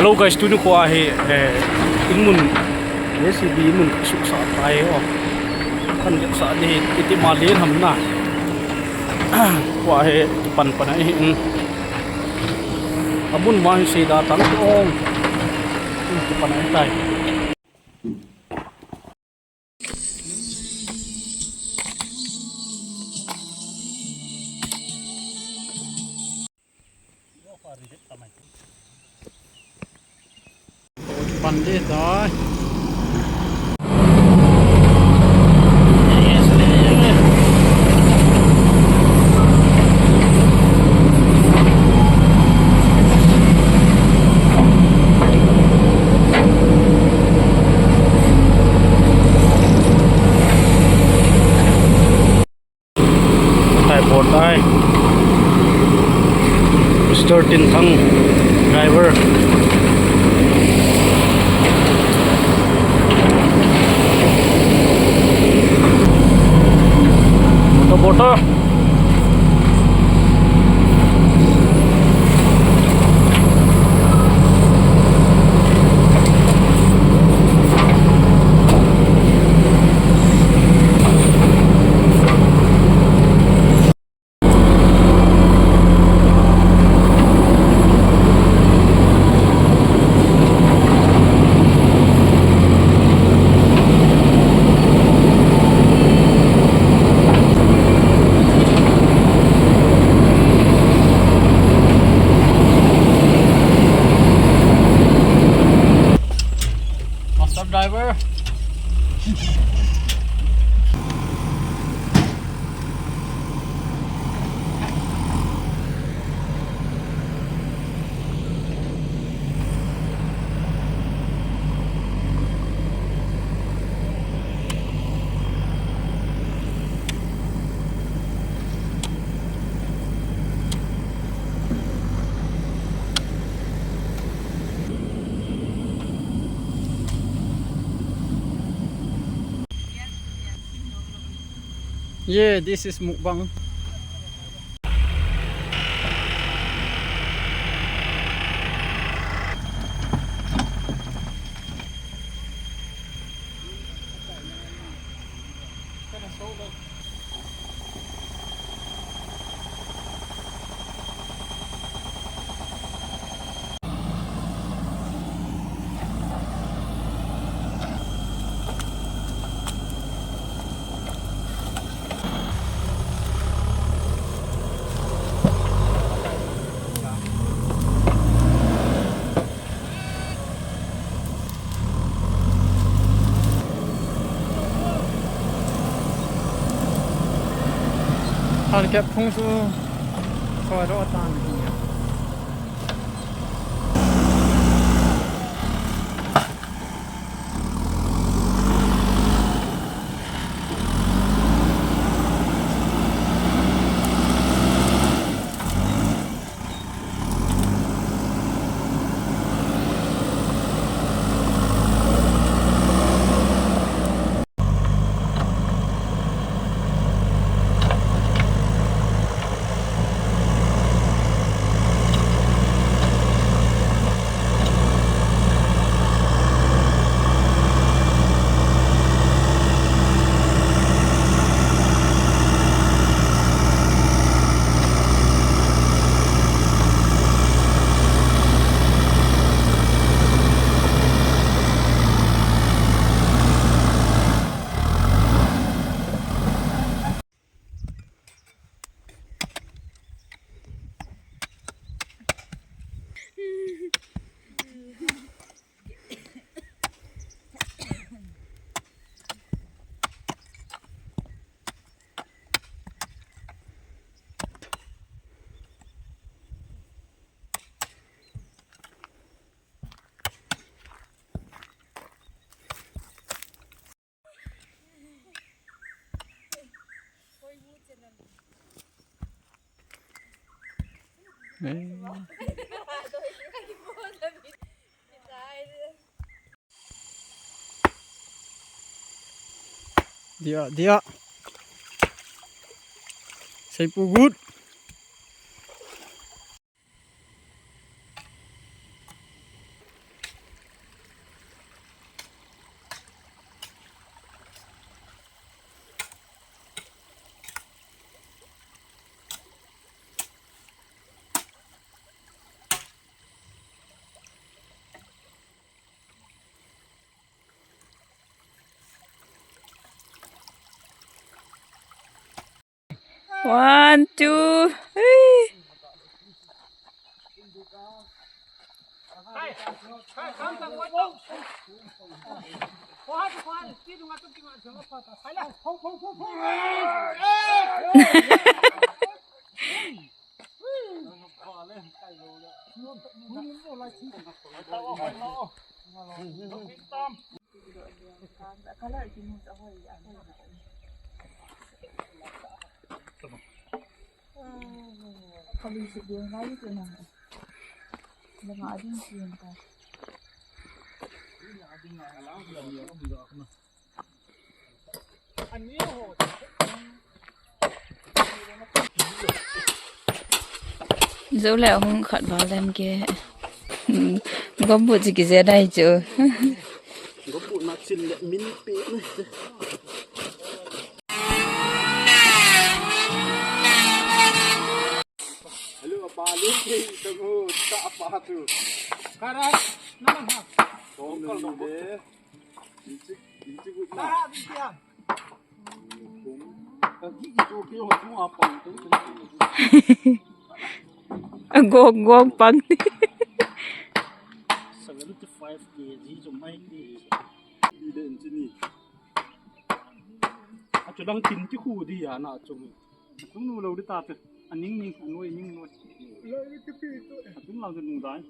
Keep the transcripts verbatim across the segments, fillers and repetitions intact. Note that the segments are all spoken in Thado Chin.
Hello guys, tuni kho a hi, eh, in mun, J C B in mun ka suksa tai o. Kan suksa ni iti ma lien ham na. Kho a hi kipan pan ahi in. Abun ma hi sei da tang ong. Kipan ahi tai. Pan ding tai. Thai port ai. Mister Tinthang, driver. Motor, motor. Master driver. Yeah, this is mukbang. Thankep phung chu soi ro tan. Dia, dia. Seipu gut. One, two, three. Jou le hung khat val dem ke. Gombu chi kije dai chu. Gombu na chin le min pe ne. Hello, apa le ke kamu ta apa tu. Karat, nama ha? Kong le. Agong gong pang. Seventy-five K G chu mai ti. Achu dang tin ti khu di ya na chu. Atung nu lo di ta te. Aning ning, anoi ning noi. Atung lang nu dai.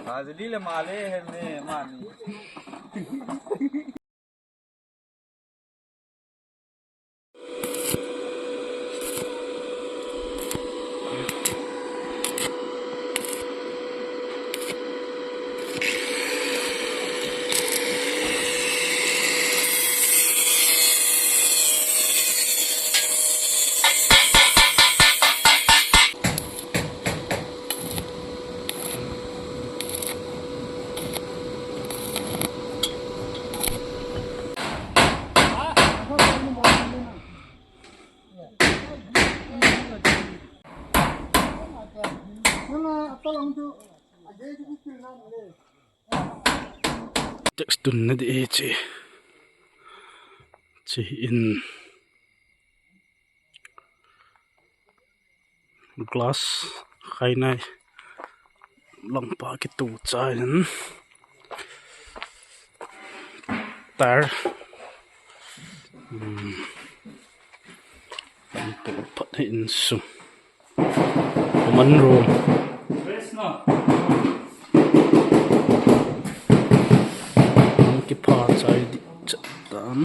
Azli le male hem ne mani. Text tun na di e che. Che in. Glass khai nai. Langpa kitu chai in. Tire. Hmm. Phat hi insung. Common room. Kipha chai di chat dan.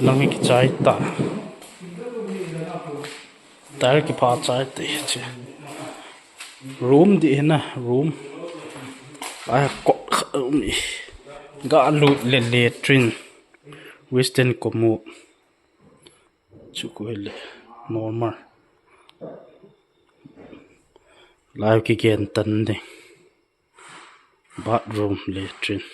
Lang hi kichai ta. Tire kipha chai te che. Room di hina, room. Ai, kot khat um e. Ga lut le latrine. Western commode. Chu koi le normal. Lai kigen tan ding. Bathroom, latrine.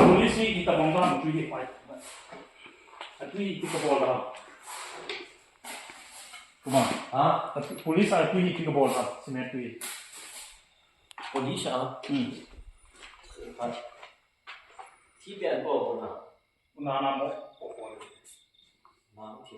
Police hi itabang dan tui hi pai. Atui hi kabol da. Kuma. Ha? Police atui hi kabol da. Cement tui. Police a? Hmm. Thi pian bol na. Na na mo. Bol. Na thi.